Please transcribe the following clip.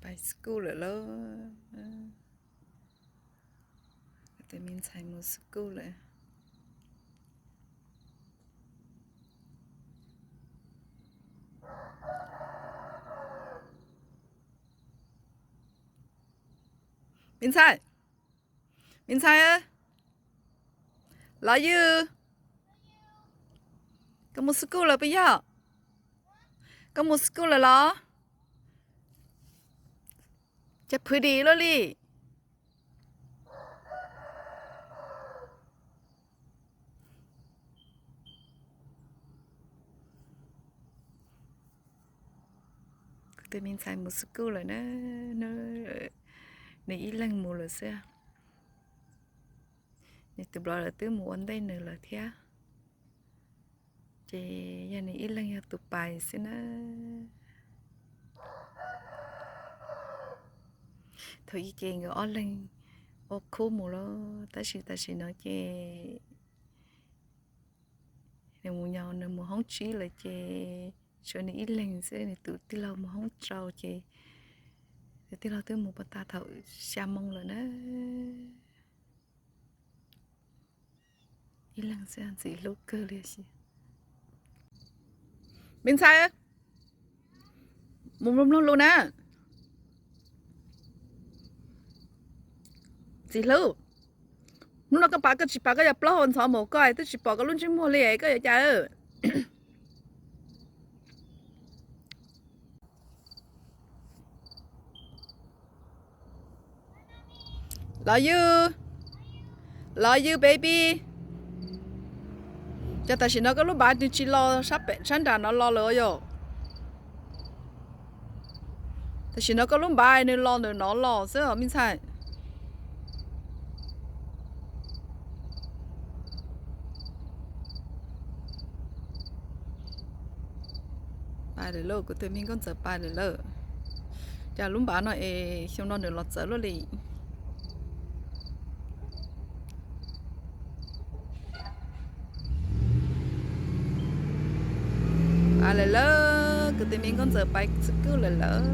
Pais school lawm lauj. Tus me ntxhais mus school lawm. Me ntxhais, me ntxhais, los yws, koj mus school lawm puas yog? Koj mus school lawm los? Cas phwv dim luaj li. Kuv tus me ntxhais mus school lawm na, nws ib leeg mus lawm xwb. Nws tus brother twb mus ua ntej nws lawm thiab. Ces yog nws ib leeg yog tus pais xwb na. Thaum ub ces nkawd ob leeg ua khub mus lawm, tab sis tam sim no ces nws mus nyo nws mus hoob tsib lawm ces tshuav nws ib leeg xwb, nws tus tij laug mus hoob rau ces tus tij laug twb mus pas tag thaum xya moo lawm na. Ib leeg xwb ntxim hlub kawg li. Me ntxhais, mus mloog mloog lus na. Ntxim hlub, hnub no koj pais koj tsis pais koj yuav plaub hau ntxhov mus koj twb tsis pom koj lub ntsej muag li koj yuav cas? Love you, love you baby. Ces tam sim no koj lub npav nws tsis los sab pem sab nram no los lawm yom? Tam sim no koj lub npav nws los ntawm no los xwb os me ntxhais. Pais lawm lauj, kuv tus me nkauj ntxawm pais lawm lauj. Cas lub npav no es xyoo no nws los txawv luaj li. Pais lawm lauj, kuv tus me nkauj ntxawm pais txog kuj lawm lauj.